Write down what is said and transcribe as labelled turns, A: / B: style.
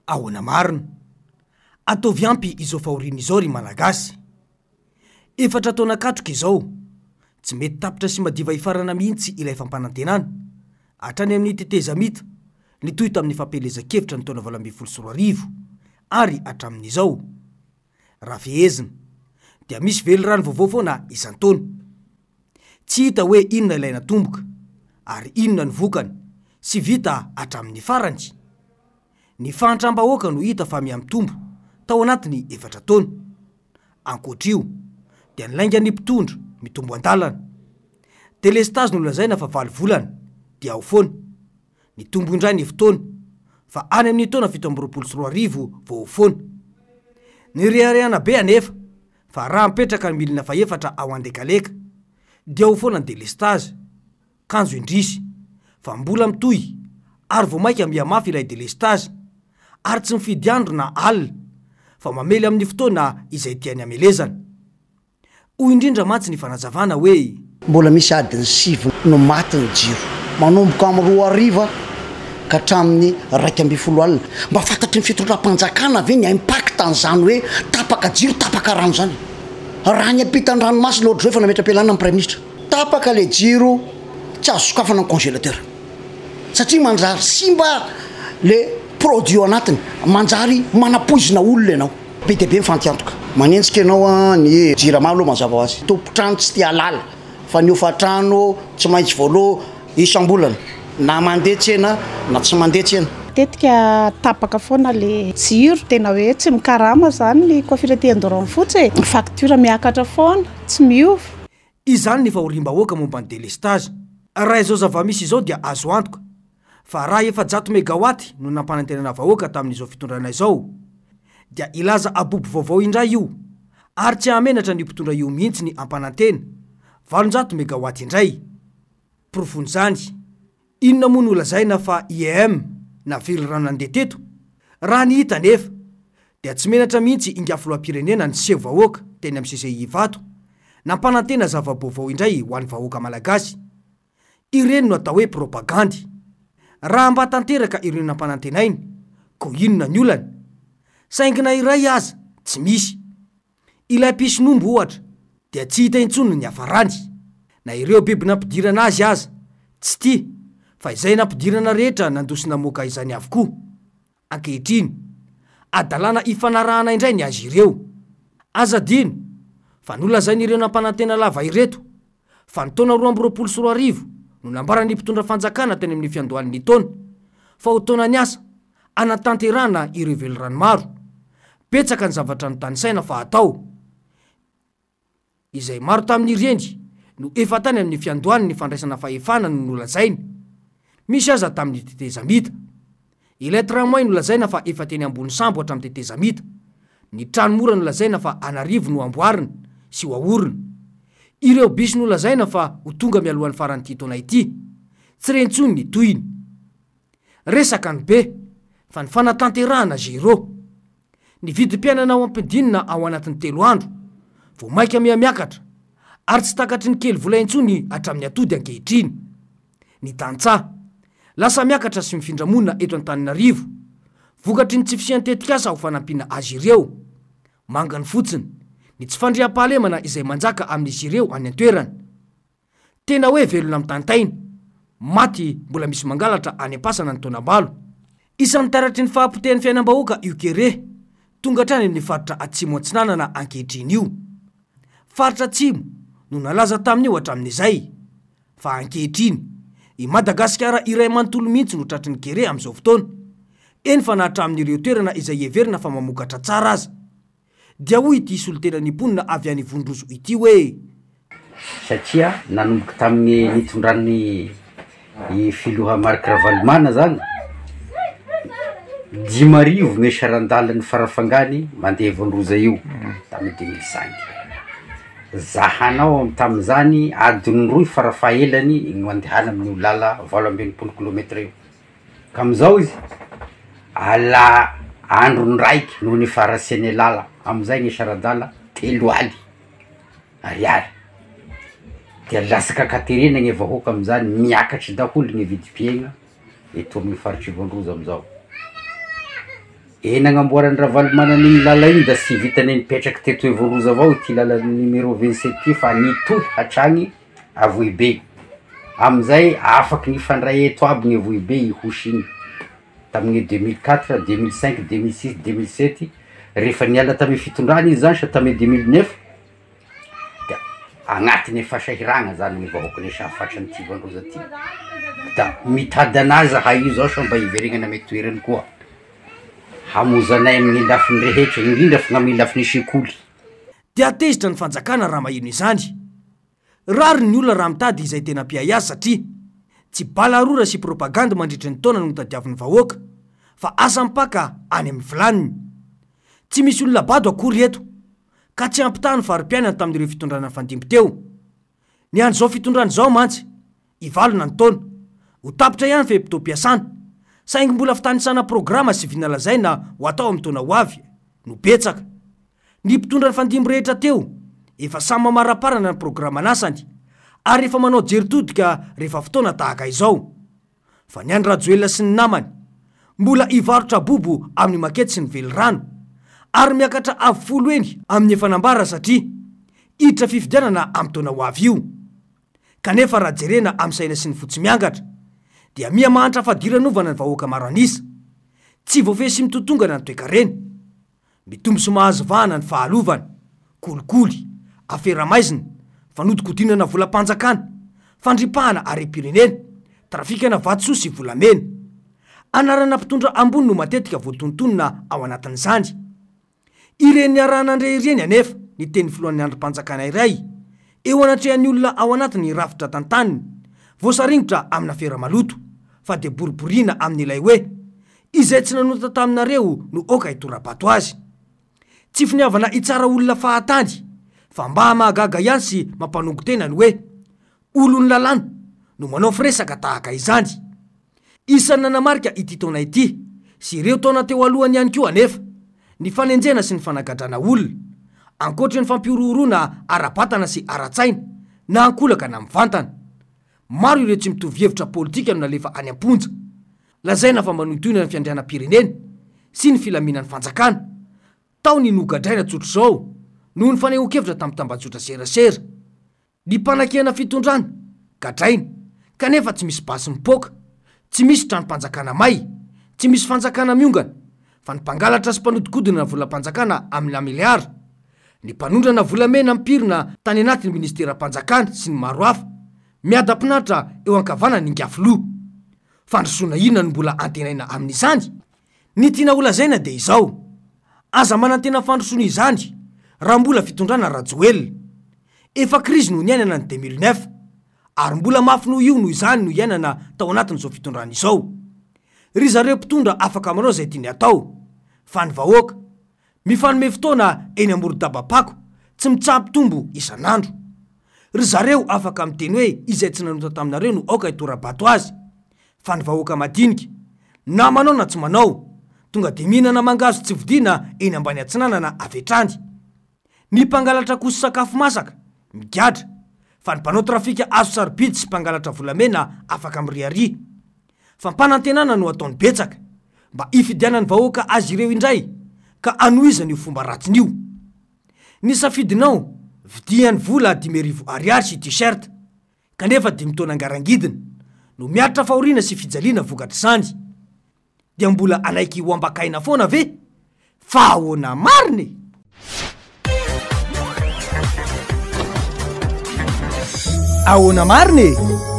A: Ahoana marina? Ataovy ampy izao fahoriana izao ry Malagasy. Efatra taona katroka izao, tsy mety tapitra sy madiva hifarana mihitsy ilay fampanantenana, hatrany amin'ny tetezamita, nitohy tamin'ny fampielezan-kevitra ny taona 2018 ary hatramin'izao. Raha fehezina, dia misy velirano vaovao foana isan-taona. Tsy hita hoe inona ilay natomboka, ary inona ny vokany sy vita hatramin'ny farany. Ny fahantram-bahoaka no hita fa mihamitombo tao anatin'ny efatra taona. Ankoatra io, dia ny laingan'ny mpitondra mitombo an-dalana. Delestazy no lazaina fa valo volana dia ao foana. Nitombo indray ny fotoana, fa any amin'ny taona 2027 vao ho foana. Nireharehana be anefa fa raha mipetraka ny milina fahefatra ao Andekaleka dia ho foana ny delestazy. Kanjo indrisy fa mbola mitohy ary vao mainka mihamafy ilay delestazy ary tsy mifidy andro na alina fa mamely amin'ny fotoana izay tiany hamelezana. Hoy indrindra mantsy ny fanazavana hoe.
B: Mbola misy adiny sivy no maty ny jiro, manomboka amin'ny roa hariva ka hatramin'ny 11 alina. Mba fantatry ny fitondram-panjakana ve ny impact an'izany hoe tapaka jiro, tapaka rano izany? Raha any ampitan-dranomasina ohatr'izao efa nametra-pialana ny praiminisitra. Tapaka ilay jiro, tsy azo sokafana ny congélateur satria manjary simba le produit ao anatiny, manjary manapoizina olona ianao. Be dia be ny fantiantoka. Manenjika ianao an, ny jirama aloha mazava ho azy. Tompon-trano tsy te hahalala fa ny hofantrano tsy maintsy voaloa isam-bolana na mandeha tsena na tsy mandeha tsena.
C: Matetika tapaka foana le jiro, tena hoe tsy mikarama zany ny coiffure aty Andoranfotsy e, ny facture miakatra foana, tsy miova.
A: Izany ny fahoriam-bahoaka momba ny delestazy. Raha izao zava-misy izao dia azo antoka fa raha 400 megawatt no nampanantenana vahoaka tamin'izao fitondrana izao dia hilaza abobo vaovao indray io ary tsy hahamenatra an'io mpitondra io mihitsy ny hampanantena 800 megawatt indray. Porofon'izany, inona moa no lazaina fa IEM na velirano nandeha teto? Raha ny hita anefa dia tsy menatra mihitsy ingahy filoham-pirenena niseho vahoaka teny amin'ny CCI Ivato nampanantena zava-baovao indray ho an'ny vahoaka malagasy. Ireny no atao hoe propagandy. Raha mba tanteraka ireo nampanantenainy, koa inona ny olana? Saingy na iray aza tsy misy. Ilay mpisin'omby ohatra dia tsy hita intsony ny niafarany. Na ireo biby nampidirana azy aza tsy tia fa izay nampidirana rehetra nandoa sy namoaka izany avokoa. Ankehitriny, hadalana ifanarahana indray ny azy ireo. Aza adino fa nolazain'ireo nampanantena lava ireto fa ny taona 2022 no nambaran'ny mpitondra fanjakana teny amin'ny fiandohan'ny taona fa ho taonan'ny asa hanatanterahana ireo velirano maro. Betsaka ny zavatra notanisaina fa hatao. Izay maro tamin'ireny no efa tany amin'ny fiandohan'ny fandraisana fahefana no nolazaina. Misy aza tamin'ny tetezamita. Ilay tramway nolazaina fa efa teny ambony sambo hatramin'ny tetezamita. Ny trano mora nolazaina fa an'arivo no amboarina sy ho aorina. Ireo bus nolazaina fa ho tonga mialohan'ny faran'ity taona ity. Tsy re intsony ny tohiny. Resaka ny be, fa ny fanatanterahana zéro. Ny vidim-piainana ao ampidinina ao anatin'ny telo andro, vao mainka miha-miakatra, ary tsy takatry ny kely vola intsony hatramin'ny atody ankehitriny. Ny tantsaha, lasa miakatra sy mifindra monina eto Antananarivo, vokatry ny tsy fisian'ny tetikasa ho fanampiana azy ireo. Mangany fotsiny, ny tsy fandriampahalemana izay manjaka amin'izy ireo any an-toerana. Tena hoe velona mitantaina, maty mbola misy mangalatra any am-pasana ny taonam-balo. Isan'ny taratry ny fahapotehan'ny fiainam-bahoaka io kere tonga hatrany amin'ny faritra Atsimo Atsinanana ankehitriny io. Faritra Atsimo no nalaza tamin'io hatramin'izay. Fa ankehitriny, i Madagasikara iray manontolo mihitsy no tratry ny kere amin'izao fotoana. Eny fa na hatramin'ireo toerana izay heverina fa mamokatra tsara aza. Dia hoy ity solontenan'ny mponina avy any Vondrozo ity hoe.
D: Satria nanomboka tamin'ny nitondran'ny i filoha Marc Ravalomanana zany, 5000 ny saran-dalan'ny Farafangany mandeha Vondrozo io tamin'ny 2005, zahanao tamin'izany adiny roy farafahelany no andehana amin'io lala 68 kilometra io. Ka amizao izy ala andro raiky noho ny faharatsian'ny lala, amizay ny saradala telo aly ariary, de lasaka ankaterena ny vahoaka amizany, miakatry daholo ny vidim-piaigna eto amin'ny faritry Vondrozo amizao. E nagnamboaran'i Ravalomanana igny lala igny da tsy vitany nipetraky teto Evoroza avao ity lala numéro 27 ty fa nitohy hatragny Avohibe. Amizay afaky nifandray eto aby gny Avohibe Ihosy igny tamin'ny 2004, 2005, 2006, 2007 rehefa niala tamy fitondrana izy zany sa tamy 2009 da agnatiny fahasahiragna zany ny vahoakan'i Sahafatran'ity Ivandroza ty, da mitady anazy zahay io zao sao mba hiveregnany amy toerany koa, hamozanay amin'ny lafiny rehetra indrindra fa amy lafiny sekoly.
A: Dia tezitra ny fanjakana raha maheno izany. Rariny ny olona raha mitady izay tena mpiahy azy satria tsy bala rora sy propagandy mandritry ny taona no tadiavin'ny vahoaka fa asa mipaka any amin'ny vilaniny. Tsy misy olona bado akory eto ka tsy hampitaha ny fari-piainany tamin'ireo fitondrana nifandimby teo. Ny an'izao fitondrana izao mantsy, hivalona ny taona. Ho tapitra ihany fe-potoam-piasana. Saingy mbola fitanisana programa sy vina lazaina ho atao amin'ny taona ho avy no betsaka. Ny mpitondra nifandimby rehetra teo, efa samy mamaraparana ny programan'asany, ary efa manao jery todika rehefa fotoana tahaka izao. Fa ny an'i Rajoelina sy ny namany, mbola hivarotra bobo amin'ny makety sy ny velirano, ary miakatra avo folo heny amin'ny efa nambara satria hiditra fifidianana amin'ny taona ho avy io. Kanefa raha jerena amin'ny saina sy ny fo tsy miangatra, dia miha mahantra fadiranovana ny vahoaka maro an'isa. Tsy voafehy sy mitotongana ny toekarena. Mitombo sy mahazo vahana ny fahalovana, kolikoly, afera maizina, fanodikodinana volam-panjakana, fandripahana harem-pirenena, trafikana vatosoa sy volamena. Anarana mpitondra ambony no matetika voatontonona ao anatin'izany. Ireny niaraha-nandre ireny anefa ny tenin'ny filohan'ny andrim-panjakana iray eo anatrehan'ny olona ao anatin'ny rafitra tantaniny, voasaringotra amina afera maloto, fa dia boriboriana amin'ilay hoe Izay tsy nanota taminareo no aoka hitora-bato azy. Tsy finiavana hitsara olona fahatany, fa mba mahagaga ihany sy mampanongo tena ny hoe, olon'ny lalàna no manao firesaka tahaka izany. Isan'ny nanamarika ity taona ity, sy ireo taona teo alohany ihany koa anefa, ny fanenjehana sy ny fanagadrana olona, ankoatry ny fampihorohoroana ara-batana sy ara-tsaina, na ankolaka na mivantana. Maro ireo tsy mitovy hevitra politika no nalefa any am-ponja. Lazaina fa manohintohina ny fiandrianam-pirenena sy ny filaminan'ny fanjakana. Tao ny nogadraina tsotr'izao noho ny fanehoan-kevitra tamin'ny tambajotra serasera. Ny mpanakiana fitondrana, gadraina, kanefa tsy misy basy mipoaka, tsy misy tranom-panjakana may, tsy misy fanjakana miongana, fa ny mpangalatra sy mpanodikodina volam-panjakana amina miliara, ny mpanondrana volamena mipirina tany anatin'ny ministeram-panjakana sy ny maro hafa, miadam-pinaritra eo ankavanan'ny ingahy filoha. Fandrosoana inona no mbola antenaina amin'izany? Ny tiana holazaina dia izao, aza manantena fandrosoana izany raha mbola fitondrana Rajoelina. Efa krizy no niainana ny 2009, ary mbola mafy noho io noho izany no iainana tao anatin'izao fitondrana izao. Ry zareo mpitondra afaka manao izay tiany atao, fa ny vahoaka, Mifanome fotoana eny amoron-dabam-pako, tsy mitsaha-pitombo isan'andro. Ry zareo afaka miteny hoe izay tsy nanota taminareo no aoka hitora-bato azy. Fa ny vahoaka madinika, na manao na tsy manao, tonga dia mihinana mangahazo tsy vidiana eny ambany atsinanana avy hatrany. Ny mpangalatra akoho sy sakafo masaka, migadra. Fa ny mpanao trafika hazo sarobidy sy mpangalatra volamena afaka miriaria. Fampanantenana no ataony betsaka mba hifidianan'ny vahoaka azy ireo indray ka hanohizany io fomba ratsiny io. Ny safidinao, vidiany vola 5000 ariary sy t-shirt, kanefa dimy taona ngarangidina no miaritra fahoriana sy fijaliana vokatr'izany. Dia mbola hanaiky ho ambakaina foana ve? Fa ahoana marina e?
E: Ahoana marina e?